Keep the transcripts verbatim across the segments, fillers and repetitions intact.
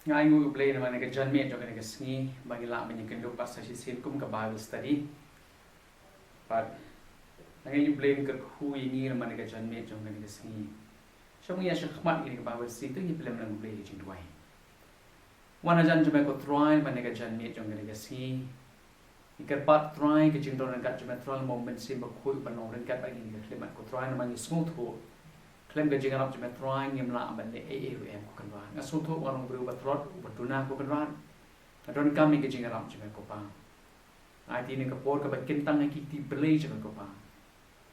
Nga ainguh ïa u Blei namar kane ka janmiet jong kane ka sngi ba ngi lah ban ïakynduh bad sa shisien kum ka Bible study. Bad nga ainguh ïa u Blei un kyrkhu ïa ngi namar kane ka janmiet jong kane ka sngi. Sha ngi ïa sha khmat kane ka Bible study to ngi pynlong lang u Blei ha ka jingduwai. Wan hajan jong me ko Trai namar kane ka janmiet jong kane ka sngi. Ngi kyrpad Trai ka jingdon ryngkat jong me Trai, lem bad u Mynsiem Bakhuid ban long ryngkat bad ngi ha kane ka khyllipmat ko Trai namar ngi sngewthuh khlem ka jingïarap jong me Trai ngim lah ban leh ei ei ruh em ko Kynrad. Nga sngewthuh nga long briew ba tlot, ba duna ko Kynrad. Nga donkam ïa ka jingïarap jong me ko Pa. Nga aiti ïa kane ka por kaba kyntang ha ki kti blei jong me ko Pa.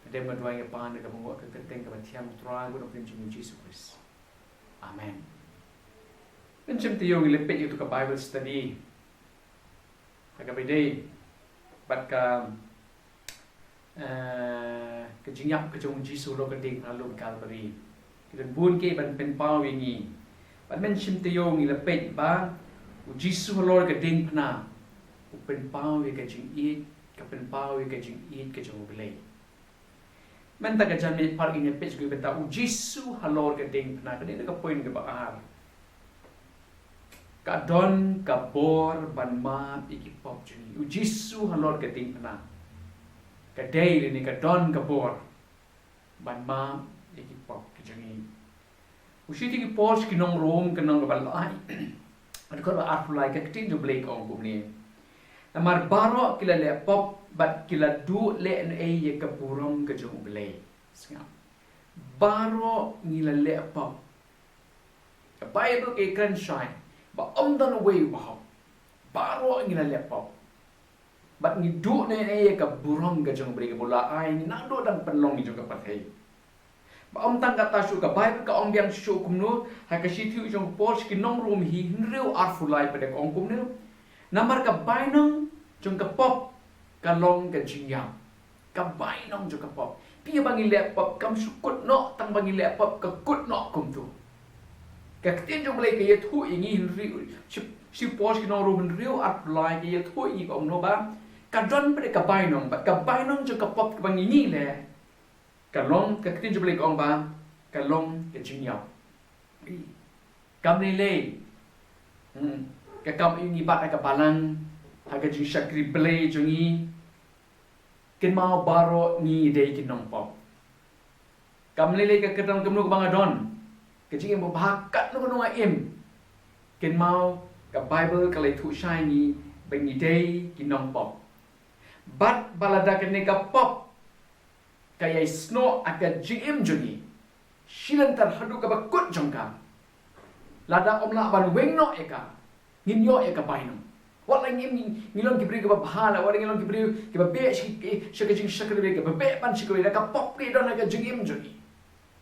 Nga dei nga duwai ïa ka Pa na ka bynta ka kyrteng kaba thiang u Trai bad u Nongpynim jong ngi u Jisu Khrist. Amen. Ngin shim taïew, ngi la peit ïa katu ka Bible study ha kaba ïadei bad ka, eh, ka jingïap ka jong u Jisu halor ka diengphna lum Kalbari. Ki don bun kiei ban pynpaw ïa ngi. Bad ngin shim taïew, ngi la peit ba u Jisu halor ka diengphna u pynpaw ïa ka jingïeit, ka pynpaw ïa ka jingïeit ka jong u Blei. Mynta ka janmiet pat ngin ïa peit shuh bynta u Jisu halor ka diengphna, kane ka point kaba ar. Ka don ka bor ban map ïa ki pop jong ngi. U Jisu halor ka diengphna ka dei lane ka don ka bor ban map ïa ki pop ki jong ngi. U shithi u Paul sha ki nong Rom, ka lynnong kaba lai, ka dkhot ba arphew lai, ka ktien jong u Blei ka ong kumne: Namar baroh ki la leh pop bad ki la duh lehnohei ïa ka burom ka jong u Blei. Sngap. Baroh ngi la leh pop. Ka Bible ka ïakren shai ba ym don uwei uba hok. Baroh ngi la leh pop. Bad ngi duh lehnohei ïa ka burom ka jong u Blei kaba u la ai ngi naduh dang pynlong ngi jong ka pyrthei. Ba ym tang kata shuh, ka Bible ka ong biang shuh kumno ha ka shithi u jong u Paul sha ki nong Rom hi hynriew arphew lai pat ka ong kumno: Namar ka bainong jong ka pop ka long ka jingïap. Ka bainong jong ka pop. Phi ba ngi leh pop kam shu kut noh, tang ba ngi leh pop ka kut noh kumto. Ka ktien jong u Blei ka ïathuh ïa ngi hynriew, shi, shi Paul sha ki nong Rom hynriew arphew lai ka ïathuh ïa ngi ka ong kumno ba ka don pat ka bainong, bad ka bainong jong ka pop kaba ngi ngi leh ka long, ka ktien jong u Blei ka ong ba ka long ka jingïap. Kam lei lei. Hmm. Ka kam ïa ngi bat ha ka balang, ha ka jingshakri Blei jong ngi. Kynmaw baroh ngi dei ki nongpop. Kam lei lei ka kyrdan kumno kaba nga don, ka jingim ba bha katno katno nga im. Kynmaw ka Bible ka la ïathuh shai ïa ngi ba ngi dei ki nongpop. Bad ba lada kane ka pop ka ïai snoh ha ka jingim jong ngi, shi lynter haduh kaba kut jong ka, lada ym lah ban weng noh ïa ka, ngin ïoh ïa ka bainong. Wat la ngi, ngi, ngi long ki briew kiba bha la, wat la ngi long ki briew kiba beh sha, sha ka jingshakri Blei, kiba beh ban shakri Blei, lada ka pop ka don ha ka jingim jong ngi,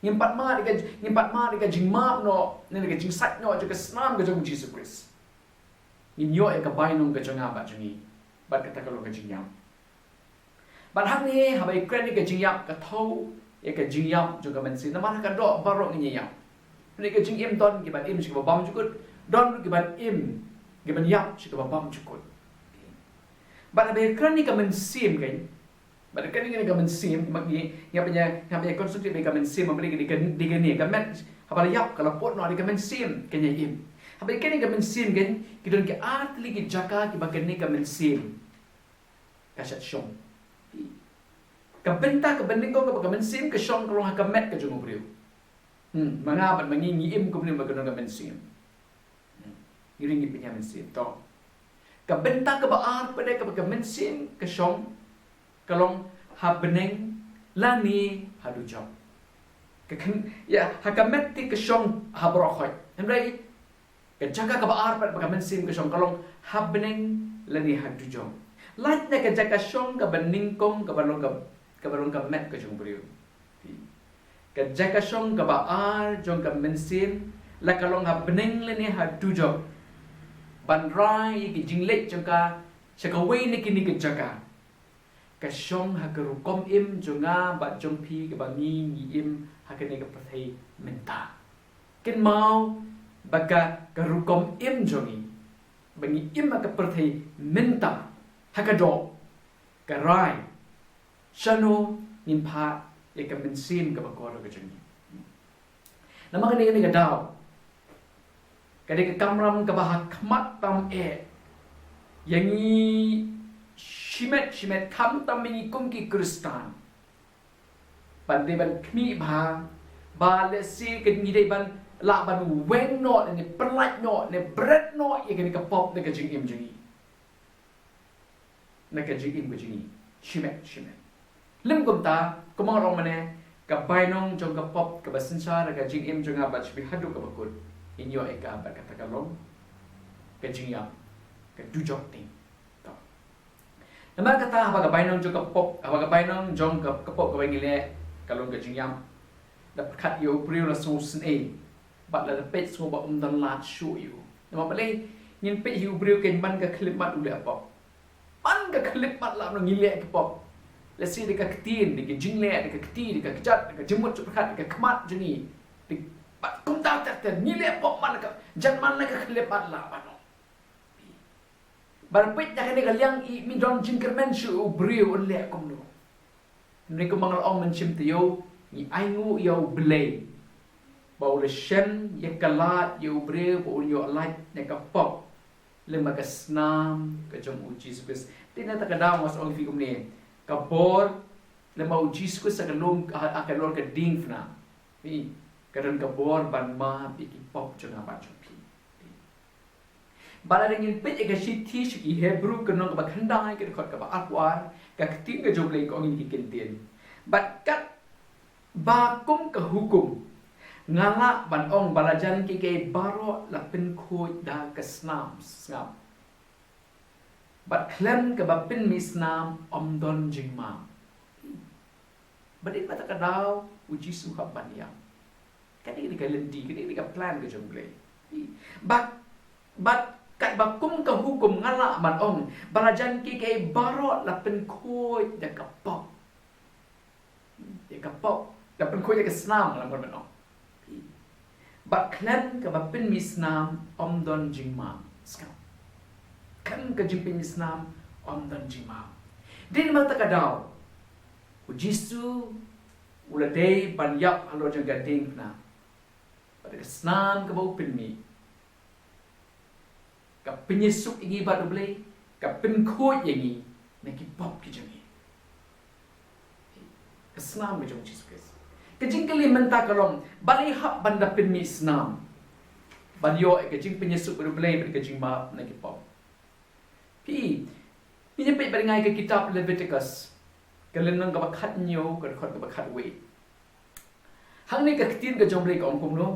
ngim pat mad ïa ka, ngim pat mad ïa ka jingmap noh ne ka jingsait noh jong ka snam ka jong u Jisu Khrist. Ngin ïoh ïa ka bainong ka jong nga bad jong ngi. Bad kata ka long ka jingïap. Bad hangne haba ïakren ïa ka jingïap, ka thew ïa ka jingïap jong ka mynsiem. Namar ha ka doh baroh ngin ïa ïap. Hynrei ka jingim don kiban im sha kaba bymjukut, don kiban im, kiban ïap sha kaba bymjukut. Bad haba ïakren ïa ka mynsiem kan, bad ïakren ïa ka mynsiem, ma ngi, ngi hap ban ïa, ngi hap ban ïa concentrate ïa ka mynsiem, haba ïakren ïa ka, ïa kane ka met, haba la ïap ka la put noh, ïa ka mynsiem kan ïa im. Haba ïakren ïa ka mynsiem kan, ki don ki ar tylli ki jaka kiba kane ka mynsiem ka shait shong. Ka bynta kaba nyngkong kaba ka mynsiem ka shong ka long ha ka met ka jong u briew. Hmm, ma nga bad ma ngi ngi im kumne ba ka don ka mynsiem. Hmm. Ngi ring ngi pynïap mynsiem. To. Ka bynta kaba ar pat kaba ka mynsiem ka shong ka long ha bneng lane ha dujok. Ka kyn-, ïa, ha ka met te ka shong ha baroh khoit. Hynrei ka jaka kaba ar pat ba ka mynsiem ka shong ka long ha bneng lane ha dujok. Lait na ka jaka shong kaba nyngkong kaba long ka, kaba long ka met ka jong u briew. Ka jaka shong kaba ar jong ka mynsiem la ka long ha bneng lane ha dujok. Ban rai ïa ki jingleit jong ka sha kawei na kine ki jaka. Ka shong ha ka rukom im jong nga bad jong phi kaba ngi ngi im ha kane ka pyrthei mynta. Kynmaw ba ka, ka rukom im jong ngi ba ngi im ha ka pyrthei mynta, ha ka doh, ka rai shano ngin phah ïa ka mynsiem kaba kordor ka jong ngi. Namar kane, kane ka daw Ka dei ka kamram kaba ha khmat tam eh ïa ngi shimet shimet, khamtam ïa ngi kum ki Khristan, ban dei ban khmih bha ba lehse ka ngi dei ban lah ban weng noh ne pynlait noh ne bret noh ïa kane ka pop na ka jingim jong ngi, na ka jingim ka jong ngi shimet shimet. Lym kumta, kumba nga ong mynne, ka bainong jong ka pop kaba synshar ha ka jingim jong nga bad shibun haduh kaba kut, in ïoh ïa ka bad kata ka long ka jingïap, ka dujok ding. To. Namar kata, haba ka bainong jong ka pop, haba ka bainong jong ka, ka pop kaba ngi leh ka long ka jingïap, da pyrkhat ïa u briew la sngewsynei bad lada peit sngewbha um don lad shuh ïa u. Namar balei? Ngin peit hi, u briew keiñ man ka khyllipmat u leh pop. Man ka khyllipmat la ngi leh ki pop. Lehse da ka ktien, da ka jingleh, da ka kti, da ka kjat, da ka jingmut jingpyrkhat, da ka khmat jong ngi. Da, bad kumta ter ter ngi leh pop man ka, jan man la ka khyllipmat la ban ong. Ban peit na kane ka liang, i, mi don jingkyrmen shuh u briew un leh kumno. Hynrei kumba nga la ong mynshem taïew, ngi ainguh ïa U Blei ba u la shem ïa ka lad ïa u briew ba un ïoh lait na ka pop lyngba ka snam ka jong U Jisu Khrist. Te na kata ka daw nga sa ong ïa phi kumne, ka bor lyngba U Jisu Khrist ha ka lum, ha, ha ka lor ka diengphna, phi, ka don ka bor ban map ïa ki pop jong nga bad jong phi. Ba lada ngin peit ïa ka shithi sha ki Hebru, ka lynnong kaba khyndai, ka dkhot kaba arphew ar, ka ktien ka jong U Blei ka ong ïa ngi ki kyntien: Bad katba kum ka hukum, nga lah ban ong ba lajan kiei kiei baroh la pynkhuid da ka snam, sngap, bad khlem kaba pynmih snam ym don jingmap. Bad na kata ka daw U Jisu u hap ban ïap. Kane ka dei ka lynti, kane ka dei ka plan ka jong U Blei. Bad, bad katba kum ka hukum, nga lah ban ong ba lajan kiei kiei baroh la pynkhuid da ka pop. Da ka pop, la pynkhuid da ka snam, nga lah ban ong. Bad khlem kaba pynmih snam ym don jingmap. Sngap. Khlem ka jingpynmih snam ym don jingmap. Dei namar kata ka daw U Jisu u la dei ban ïap halor jong ka diengphna. Bad ka snam kaba u pynmih ka pynïasuk ïa ngi bad U Blei, ka pynkhuid ïa ngi na ki pop ki jong ngi. Ka snam ka jong U Jisu Khrist. Ka jingkylli mynta ka long, balei hap ban da pynmih snam ban ïoh ïa ka jingpynïasuk bad U Blei bad ka jingmap na ki pop? Phi, phi ïa peit bad nga ïa ka kitab Leviticus, ka lynnong kaba khathynñiew, ka dkhot kaba khatwei. Hangne ka ktien ka jong U Blei ka ong kumno?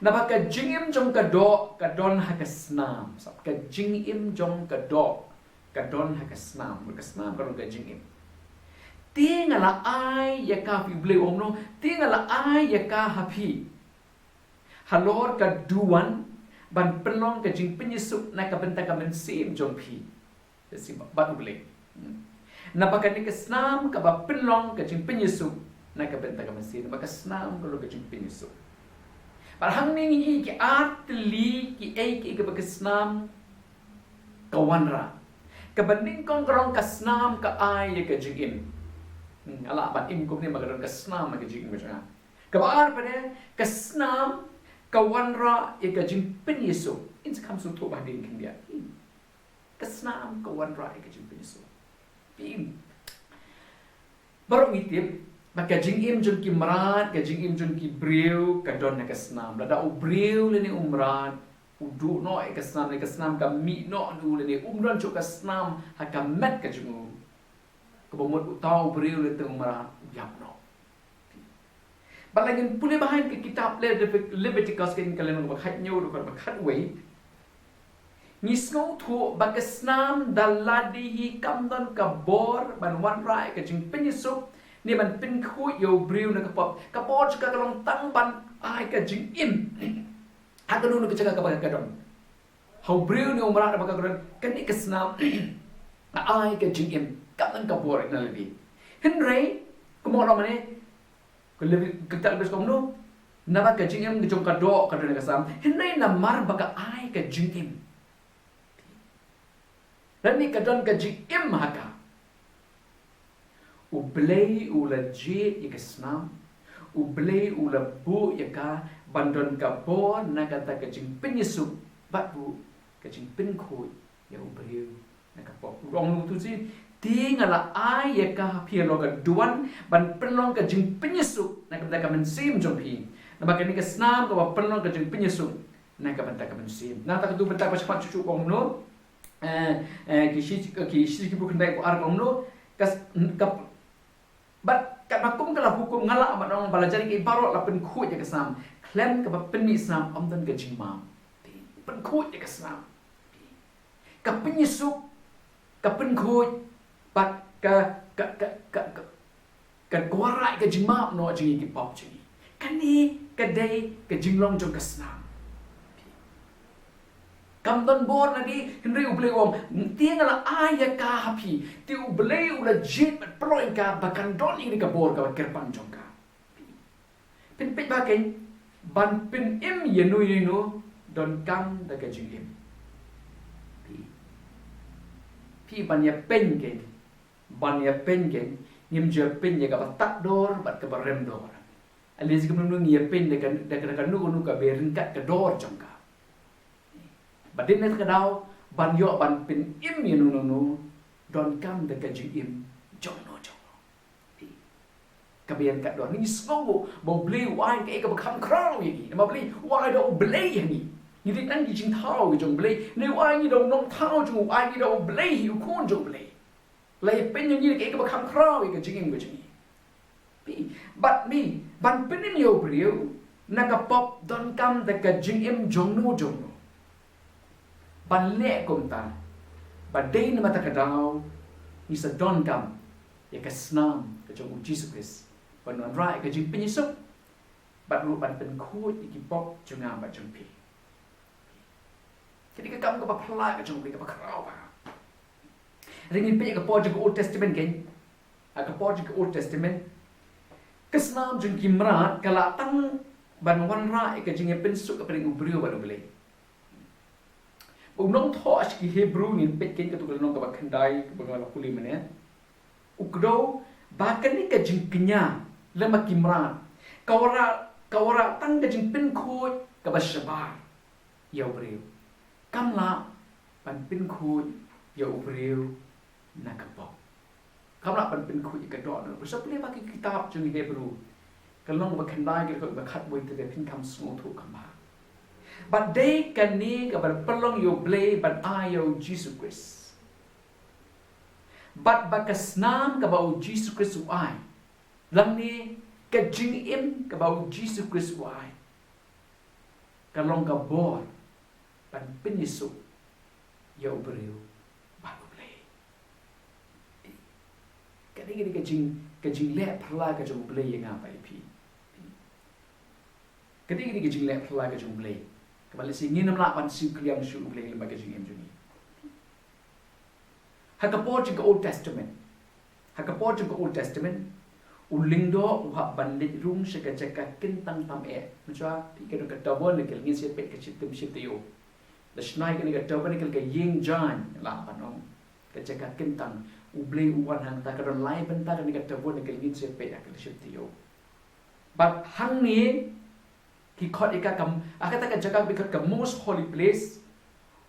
Naba ka jingim jong ka doh ka don ha ka snam. Sngap, ka jingim jong ka doh ka don ha ka snam. Ka snam ka don ka jingim. Te nga la ai ïa ka, phi, U Blei u ong kumno? Te nga la ai ïa ka ha phi halor ka duwan ban pynlong ka jingpynïasuk na ka bynta ka mynsiem jong phi. Te shi bad U Blei. Hmm. Naba kane ka snam kaba pynlong ka jingpynïasuk na ka bynta ka mynsiem, naba ka snam ka long ka jingpynïasuk. Bad hangne ngi ïohi ki ar tylli kiei kiei kiba ka snam ka wanrah. Kaba nyngkong ka long ka snam ka ai ïa ka jingim. Hmm, nga lah ban im kumne ba ka don ka snam ha ka jingim ka jong nga. Kaba ar pat de, ka snam ka wanrah ïa ka jingpynïasuk. Ngin sa kham sngewthuh ba hadien khyndiat. Hmm. Ka snam ka wanrah ïa ka jingpynïasuk. Phi, baroh ngi tip ba ka jingim jong ki mrad, ka jingim jong ki briew ka don ha ka snam. Lada u briew lane u mrad u duh noh ïa ka snam, lane ka snam ka mih noh na u, lane um don shuh ka snam ha ka met ka jong u, kaba mut uta u briew lane uta u mrad u ïap noh. Bad lada ngin pule bha ha ka kitab Le-, Leviticus, ka lynnong kaba khathynñiew, dkhot ba khatwei, ngi sngewthuh ba ka snam da lade hi kam don ka bor ban wanrah ïa ka jingpynïasuk ne ban pynkhuid ïa u briew na ka pop. Ka bor jong ka ka long tang ban ai ka jingim ha kano kano ka jaka kaba ka don. Ha u briew ne u mrad ba ka don, kane ka snam ka ai ka jingim, kam don ka bor na lade. Hynrei kumba nga la ong mynne, ka Levi-, ka kitab Leviticus ka ong kumno? Naba ka jingim ka jong ka doh ka don ha ka snam, hynrei namar ba ka ai ka jingim, lane ka don ka jingim ha ka, U Blei u la jied ïa ka snam, U Blei u la buh ïa ka ban don ka bor na kata ka jingpynïasuk bad ruh ka jingpynkhuid ïa u briew na ka pop. U ong u tu si, te nga la ai ïa ka ha phi halor ka duwan ban pynlong ka jingpynïasuk na ka bynta ka mynsiem jong phi. Namar kane ka snam kaba pynlong ka jingpynïasuk na ka bynta ka mynsiem. Na kata ka tu bynta kaba shakhmat shuh shuh ka ong kumno. Eh, eh, ki shi, ki shi ki bru khyndai ko ar ka ong kumno. Ka s-, ka Bad katba kum ka la hukum nga la, bad ong ba la jan ïa ki baroh la pynkhuid ïa ka snam. Khlem kaba pynmih snam ym don ka jingmap. Pynkhuid ïa ka snam. Ka pynïasuk, ka pynkhuid, bad ka, ka, ka, ka, ka, ka kwah rai ka jingmap noh jong ngi ki pop jong ngi. Kane ka dei ka jinglong jong ka snam. Kam don bor na dei, hynrei U Blei u ong, te nga la ai ïa ka ha phi, te U Blei u la jied bad pynlong ïa ka ba kan don ïa ka bor kaba kyrpang jong ka. Phin peit ba kein, ban pynim ïa no ïa no, donkam da ka jingim. Phi, phi ban ïa pyn kein, ban ïa pyn kein, ngim ju pyn ïa kaba tad dor, bad kaba rem dor. Ale jingim ngi ïa pyn da ka, da ka, da kano kano kaba ryngkat ka dor jong ka. Ba dei na ka daw, ban ïoh ban pynim ïa no no no, donkam da ka jingim jong no jong no. Kaba ïa ka dor, ngi sngew ba U Blei u ai kaei kaba kham khraw ïa ngi. Namar U Blei u ai da U Blei ïa ngi. Ngi dei tang ki jingthaw jong U Blei. Ne u ai ngi da u nongthaw jong u, u ai ngi da U Blei hi u khun jong U Blei. La ïa pyn ïa ngi kaei kaba kham khraw ïa ka jingim ka jong ngi. Phi, bad mi, ban pynim ïa u briew na ka pop donkam da ka jingim jong no jong no. Ban leh kumta, ba dei namar kata ka daw ngi sa donkam ïa ka snam ka jong U Jisu Khrist, ban wanrah ïa ka jingpynïasuk, bad ruh ban pynkhuid ïa ki pop jong nga bad jong phi. Kane ka kam kaba phylla ka jong U Blei kaba khraw bha. Hynrei ngin peit ïa ka por jong ka Old Testament kein. Ha ka por jong ka Old Testament, ka snam jong ki mrad ka lah tang ban wanrah ïa ka jingïapynsuk hapdeng u briew bad U Blei. Ba u nongthoh sha ki Hebru, ngin peit kein katto ka lynnong kaba khyndai kaba nga la pule mynne. U kdew ba kane ka jingkñia lem bad ki mrad ka wanrah, ka wanrah tang ka jingpynkhuid kaba shabar ïa u briew. Kam lah ban pynkhuid ïa u briew na ka pop. Kam lah ban pynkhuid ïa ka doh na u briew. Sa pule bha ki kitab jong ki Hebru, ka lynnong ba khyndai, ka dkhot ba khatwei, te phin kham sngewthuh kumba. Bad dei kane kaba pynlong ïa U Blei ban ai ïa U Jisu Khrist. Bad ba ka snam kaba U Jisu Khrist u ai, lane ka jingim kaba U Jisu Khrist u ai, ka long ka bor ban pynïasuk ïa u briew bad U Blei. Ka dei, ka dei ka jing, ka jingleh phylla ka jong U Blei ïa nga bad ïa phi. Ka dei, ka dei ka jingleh phylla ka jong U Blei, kaba lehse ngin ym lah ban siew kylliang shuh U Blei lem bad ka jingim jong ngi. Ha ka por jong ka Old Testament, ha ka por jong ka Old Testament, u lyngdoh u hap ban leit rung sha ka jaka kyntang tam eh. Mynta phi, ka don ka tabernacle, ngin sa peit ka shitim shitaïew. La shna ïa kane ka tabernacle, ka ïing jaiñ, la ban ong, ka jaka kyntang. U Blei u wan hangta, ka don lai bynta kane ka tabernacle, ngin sa peit ha ka shitaïew. Bad hangne ki khot ïa ka kam, ha kata ka jaka ba ki khot ka Most Holy Place,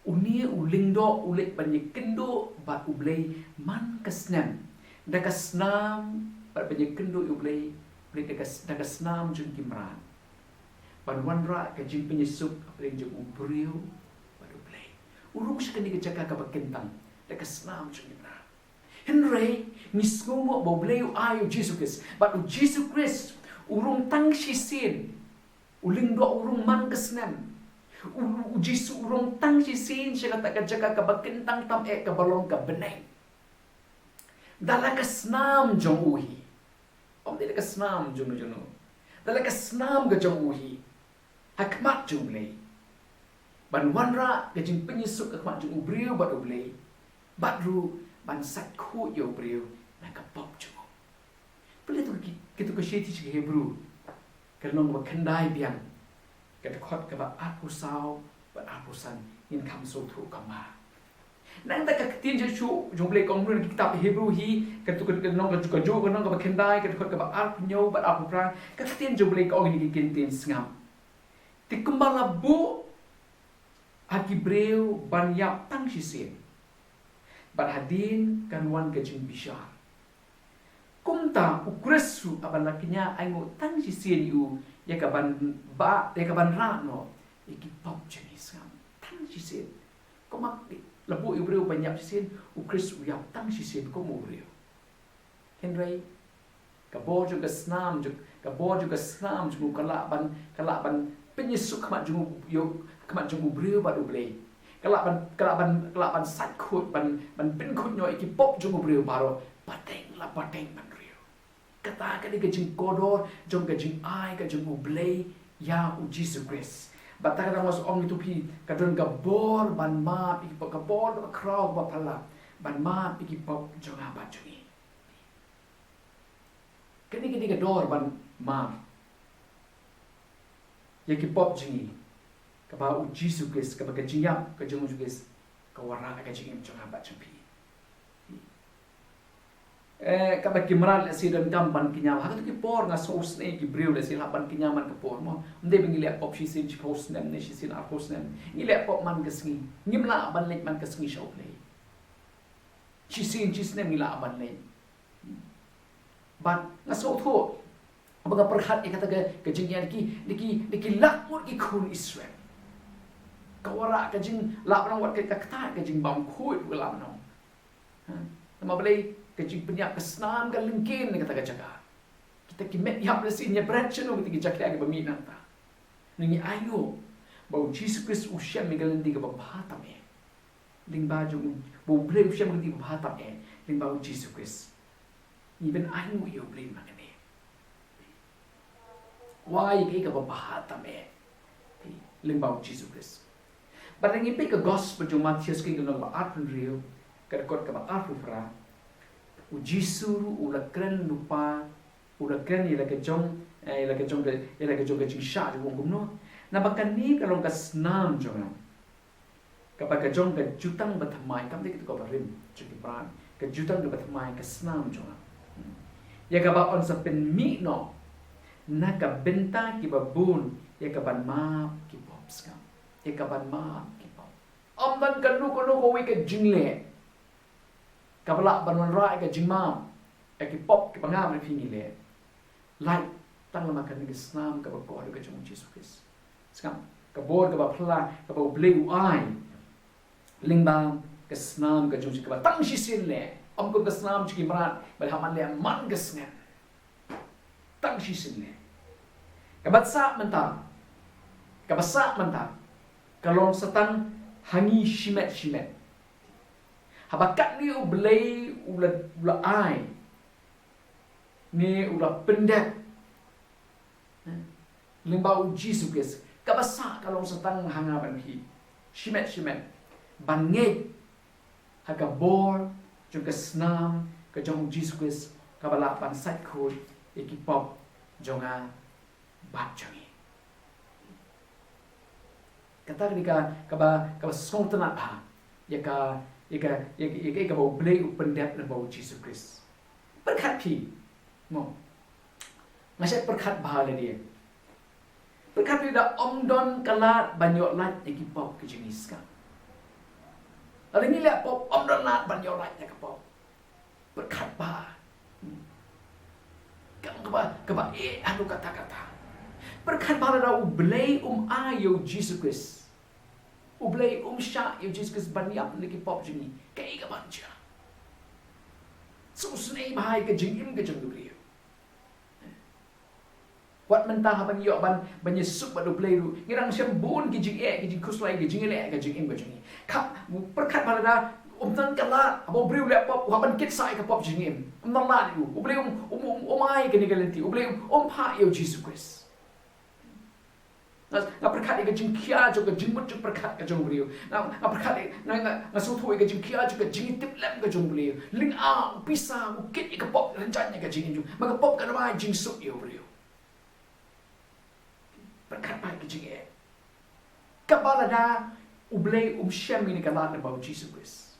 une u lyngdoh u leit ban ïakynduh bad U Blei man ka snem, da ka snam, bad ban ïakynduh ïa U Blei, U Blei da ka s-, da ka snam jong ki mrad. Ban wanrah ka jingpynïasuk hapdeng jong u briew bad U Blei. U rung sha kane ka jaka kaba kyntang da ka snam jong ki mrad. Hynrei ngi sngewnguh ba U Blei u ai U Jisu Khrist. Bad U Jisu Khrist u rung tang shisien. U lyngdoh u rung man ka snem. U, U Jisu u rung tang shisien sha kata ka jaka kaba kyntang tam eh, kaba long ka bneng. Da la ka snam jong u hi. Ym dei da ka snam jong no jong no. Da la ka snam ka jong u hi. Ha khmat jong U Blei. Ban wanrah ka jingpynïasuk ha khmat jong u briew bad U Blei. Bad ruh ban sait khuid ïa u briew na ka pop jong u. Pule to ki, kito ki shithi sha ki Hebru, ka lynnong kaba khyndai biang, ka dkhot kaba arphew saw bad arphew san, ngin kham sngewthuh kumba. Nangta ka ktien jong shuh jong U Blei ka ong ruh na ki kitab Hebru hi, kata ka lynnong ka, ka juh, ka lynnong kaba khyndai, ka dkhot kaba arphew hynñiew bad arphew phra, ka ktien jong U Blei ka ong ïa kine ki ktien sngap. Te kumba la buh ha ki briew ban ïap tang shisien, bad hadien kan wan ka jingbishar. Kumta u Khrist ruh haba la kñia ainguh tang shisien ïa u, ïa ka ban ba, ïa ka ban rah noh ïa ki pop jong ngi, sngap, tang shisien. Kumba la buh ïa u briew ban ïap shisien, u Khrist u ïap tang shisien kum u briew. Hynrei ka bor jong ka snam jong, ka bor jong ka snam jong u ka lah ban, ka lah ban pynïasuk khmat jong u, ïa khmat jong u briew bad U Blei. Ka lah ban, ka lah ban, ka lah ban sait khuid, ban, ban pynkhuid noh ïa ki pop jong u briew baroh, pateng la pateng ban riew. Kata ka dei ka jingkordor jong ka jingai ka jong U Blei ïa u Jisu Khrist. Bad kata ka dang ong ïa tu phi, ka don ka bor ban map ïa ki pop, ka bor kaba khraw kaba phylla ban map ïa ki pop jong nga bad jong ngi. Kane ka dei ka dor ban map ïa ki pop jong ngi, kaba u Jisu Khrist, kaba ka jingïap ka jong u Jisu Khrist ka wanrah ïa ka jingim jong nga bad jong phi. Eh, kaba ki mrad lehse donkam ban kñia ha kato ki por, nga sngewsynei ki briew lehse lah ban kñia man ka por mo. Ym dei ba ngi leh pop shisien shiphew snem ne shisien arphew snem. Ngi leh pop man ka sngi. Ngim lah ban leit man ka sngi sha U Blei. Shisien shisnem ngi lah ban leit. Bad nga sngewthuh ba nga pyrkhat ïa kata ka, ka jingïaid ki, da ki, da ki lak ngut ki khun Israel. Ka wanrah ka jinglah ban ong wat ka, ka kata ka jingbam khuid ka lah ban ong. Ha? Namar balei? Ka jingpynïap ka snam ka lyngkhuh na kata ka jaka. Kita ki met ïap lehse ngi bret shano kita ki jaka kiba mih nangta. Ngi ainguh ba u Jisu Khrist u shem ïa ka lynti kaba bha tam eh. Lyngba jong u, ba U Blei u shem ïa ka lynti kaba bha tam eh lyngba u Jisu Khrist. Ngi ban ainguh ïa U Blei ma kane. Wai, ïa kaei kaba bha tam eh lyngba u Jisu Khrist. Bad ngi peit ka gospel jong u Mathaios ka lynnong ba arphew hynriew, ka dkhot kaba arphew phra. U Jisu ruh u la kren lypa, u la kren ïa la ka jong, eh, ïa la ka jong ka, ïa la ka jong ka jingshah jong u, kumno? Naba kane ka long ka snam jong nga, kaba ka jong ka jutang bathymmai, kam dei kito kaba rim jong ki briew. Ka jutang kaba thymmai, ka snam jong nga. Hmm. Ïa kaba yn sa pynmih noh na ka bynta kiba bun, ïa ka ban map ki pop, sngap. Ïa ka ban map ki pop. Ym don kano kano kawei ka jingleh kaba lah ban wanrah ïa ka jingmap ïa ki pop kiba nga bad phi ngi leh. Lait tang namar kane ka snam kaba kordor ka jong u Jisu Khrist. Sngap, ka bor kaba phylla kaba U Blei u ai lyngba ka snam ka jong u Jisu kaba tang shisien leh. Ym kum ka snam jong ki mrad ba hap ban leh man ka snam. Tang shisien leh. Kaba sah mynta, kaba sah mynta ka long sa tang ha ngi shimet shimet. Haba katne U Blei u la, u la ai, ne u la pyndep lyngba u Jisu Khrist, kaba sah ka long sa tang ha nga bad phi shimet shimet ban ngeit ha ka bor jong ka snam ka jong u Jisu Khrist, kaba lah ban sait khuid ïa ki pop jong nga bad jong ngi. Kata ka dei ka, kaba, kaba sngewtynnad bha ïa ka, ïa ka, ïa ka, ïa ka, ïa kaba U Blei u pyndep lyngba u Jisu Khrist. Pyrkhat phi, mo. Nga shait pyrkhat bha lade. Pyrkhat phi, lada ym don ka lad ban ïoh lait ïa ki pop ka jong ngi, sngap. Lada ngi leh pop, ym don lad ban ïoh lait ïa ka pop. Pyrkhat bha. Kam kaba, kaba eh, anu kata kata. Pyrkhat bha lada U Blei um ai ïa u Jisu Khrist. U Blei um shah ïa u Jisu Khrist ban ïap na ki pop jong ngi. Kaei kaban jia? Sngewsynei bha ïa ka jingim ka jong u briew. Wat mynta haba ngi ïoh ban, ban ïasuk bad U Blei ruh, ngi dang shem bun ki jingeh, ki jingkhuslai, ki jingeh, ka jingim ka jong ngi. Ka, pyrkhat bha lada ym don ka lad, haba u briew u leh pop, u hap ban kit sah ïa ka pop jingim. Ym don lad ïa u. U Blei um, um, um, um ai kane ka lynti. U Blei um, um phah ïa u Jisu Khrist. Nga, nga pyrkhat ïa ka jingkhia jong ka jingmut jingpyrkhat ka jong u briew. Nga, nga pyrkhat ïa, nga, nga, nga sngewthuh ïa ka jingkhia jong ka jingtiplem ka jong u briew. Lynga, u pisa, u kit ïa ka pop, rynsan ïa ka jingim jong u. Ma ka pop ka dei ba jingsuk ïa u briew. Pyrkhat bha ïa ka jingeh. Kaba lada U Blei um shem ïa kane ka lad lyngba u Jisu Khrist.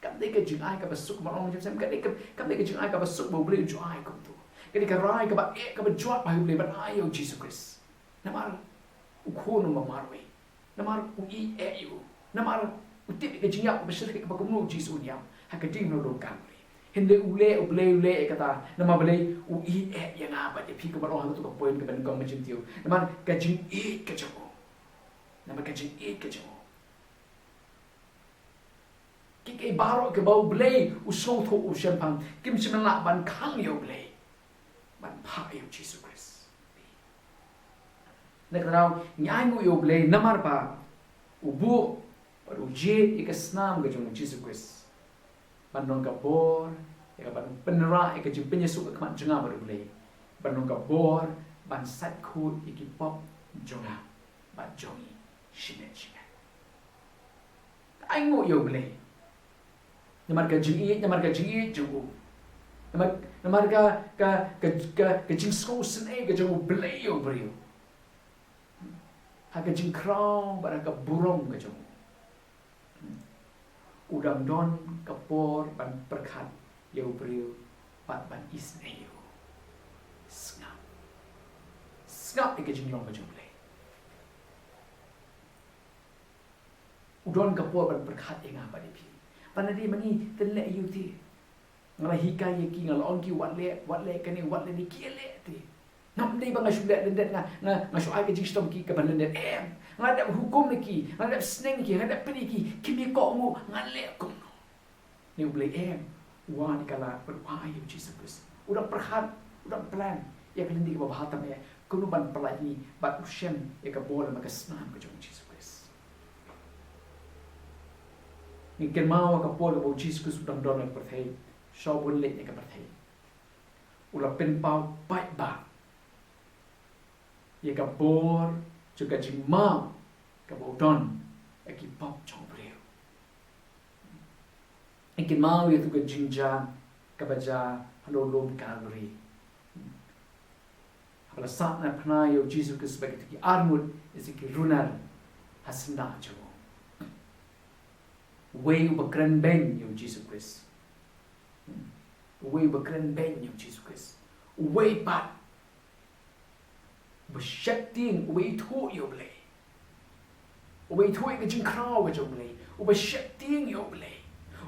Kam dei ka jingai kaba suk, ma long jong sem, kam dei ka, kam dei ka jingai kaba suk ba U Blei u ju ai kumto. Ka dei ka rai kaba eh, kaba jwat bha ïa U Blei ban ai ïa u Jisu Khrist. Namar u khun u marwei. Namar u ïeit eh ïa u. Namar u tip ïa ka jingïap kaba shyrkhei kaba kumno u Jisu u ïap ha ka diengphna lum Kalbari. Hynrei u leh, U Blei u leh ïa kata. Namar balei? U ïeit eh ïa nga bad ïa phi, kumba long ha kato ka point kaba nyngkong mynjynjar. Namar ka jingïeit ka jong u. Namar ka jingïeit ka jong u. Kiei kiei baroh kiba U Blei u sngewthuh u shemphang, kim shym lah ban khang ïa U Blei ban phah ïa U Jisu Khrist. Na kata ka daw ngi ainguh ïa U Blei namar ba u buh bad u jied ïa ka snam ka jong U Jisu Khrist ban long ka bor ïa ka ban pynrah ïa ka jingpynïasoh ka khmat jong nga bad U Blei, ban long ka bor ban sait khuid ïa ki pop jong nga bad jong ngi shimet shimet. Ainguh ïa U Blei namar ka jingïeit, namar ka jingïeit jong u. Namar, namar ka, ka, ka, ka, ka jingsngewsynei ka jong U Blei ïa u briew. Ha ka jingkhraw bad ha ka burom ka jong u, u dang don ka por ban pyrkhat ïa u briew bad ban isynei ïa u. Sngap. Sngap ïa ka jinglong ka jong U Blei. U don ka por ban pyrkhat ïa nga bad ïa phi. Ban ïa dei ma ngi, te leh ïa u te. Nga la hikai ïa ki, nga la ong ki wat leh, wat leh kane, wat leh ne, ki leh te. Ngam dei ba nga shu leh lyndet, nga, nga, nga shu ai ka jingshitom ki kaban lyndet. Em, nga la dep hukum ïa ki, nga la dep sneng ïa ki, nga la dep pynïaid ïa ki, kim ïakohnguh, nga leh kumno? Ne U Blei em, u wad ïa ka lad bad u ai ïa U Jisu Khrist. U dang pyrkhat, u dang plan ïa ka lynti kaba bha tam eh, kumno ban pynlait ïa ngi, bad u shem ïa ka bor lem bad ka snam ka jong U Jisu Khrist. Ngi kynmaw ha ka por kaba U Jisu Khrist u dang don ha ka pyrthei, shwa ban leit na ka pyrthei, u la pynpaw paidbah ïa ka bor jong ka jingmap kaba u don ha ki pop jong u briew. Ngi kynmaw ïa tu ka jingjia kaba jia halor lum Kalbari. Haba la sah na phna ïa U Jisu Khrist bad kita ki arngut, ïa ki runar ha syndah jong u. Uwei uba kren beiñ ïa U Jisu Khrist. Uwei uba kren beiñ ïa U Jisu Khrist. Uwei pat uba sheptieng, uba ithuh ïa U Blei. Uba ithuh ïa ka jingkhraw ka jong U Blei. Uba sheptieng ïa U Blei.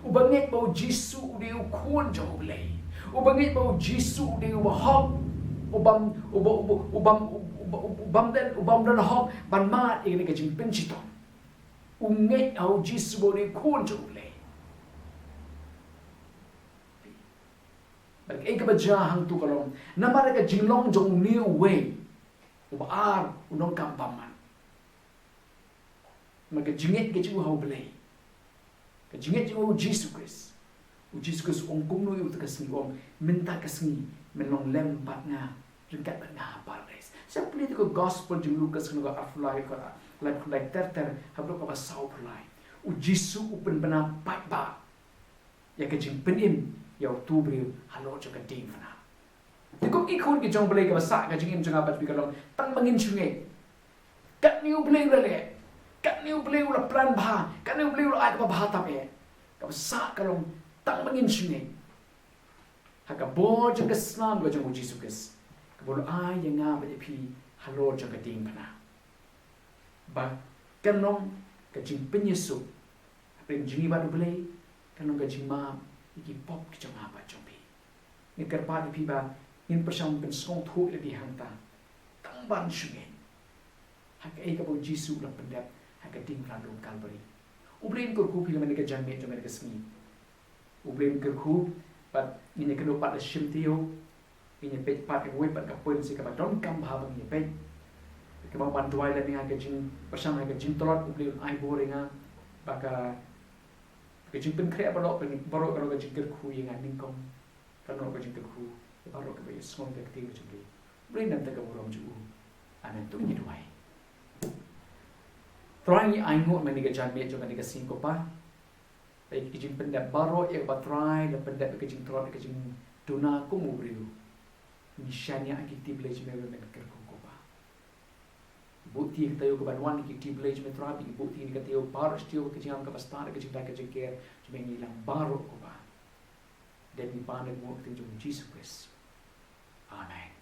Uba ngeit ba U Jisu u dei u khun jong U Blei. Uba ngeit ba U Jisu u dei uba hok. Ubym, uba, uba, ubym, uba, uba, ubym don, ubym don hok ban mad ïa kane ka jingpynshitom. U ngeit ha U Jisu ba u dei u khun jong U Blei. Bad kaei kaba jia hangtu ka long, namar ka jinglong jong une uwei, uba ar u nongkam bymman. Namar ka jingngeit ka jong u ha U Blei, ka jingngeit jong u ha U Jisu Khrist. U Jisu Khrist u ong kumno ïa uta ka sngi, u ong, mynta ka sngi men long lem bad nga, ryngkat bad nga ha Paradais. Sa pule ïa ka Gospel jong u Lukas, lynnong kaba arphew lai, ka laiphew lai ter ter haduh kaba sawphew lai. U Jisu u pynbna paidbah ïa ka jingpynim ïa uto u briew halor jong ka diengphna. Te kum ki khun ki jong U Blei, kaba sah ka jingim jong nga bad phi ka long, tang ba ngin shu ngeit. Katne U Blei u la leh, katne U Blei u la plan bha, katne U Blei u la ai kaba bha tam eh. Kaba sah ka long, tang ba ngin shu ngeit ha ka bor jong ka snam ka jong U Jisu Khrist, kaba u la ai ïa nga bad ïa phi halor jong ka diengphna. Ba kan long ka jingpynïasoh hapdeng jong ngi bad U Blei, kan long ka jingmap ïa ki pop ki jong nga bad jong phi. Nga kyrpad ïa phi ba ngin pyrshang ban pynsngewthuh ïa lade hangta, tang ban shu ngeit ha kaei kaba U Jisu u la pyndep ha ka diengphna lum Kalbari. U Blei un kyrkhu ïa phi lem ha kane ka janmiet jong kane ka sngi. U Blei un kyrkhu, bad ngin ïa kynduh pat da shim taïew. Ngin ïa peit pat ïa kawei pat ka point shi kaba donkam bha ba ngin ïa peit. Kumba ban duwai lem ïa nga ha ka jingpyrshang, ha ka jingtlot, U Blei un ai bor ïa nga ba ka, ka jingpynkhreh baroh, baroh ka long ka jingkyrkhu ïa nga nyngkong. Ka long ka jingkyrkhu ïa baroh kiba ïohsngew ïa ka ktien ka jong U Blei. U Blei un ai ka burom jong u. Amen. To ngin ïa duwai. Trai, ngi ainguh mynne ka janmiet jong kane ka sngi, ko Pa. Ïa ki jingpyndep baroh ïa kaba Trai la pyndep, ïa ka jingtlot, ïa ka jingduna kum u briew. Ngi shaniah ha ki kti blei jong me ba men kyrkhu, ko Pa. Buh kti ïa ka taïew kaban wan, ïa ki kti blei jong me Trai, buh kti ïa ka taïew baroh shi taïew, ka jingim kaba stad, ka jingdai ka jingker jong me, ngi lang baroh, ko Pa. Dei ngi pan da ka kyrteng jong U Jisu Khrist. Amen.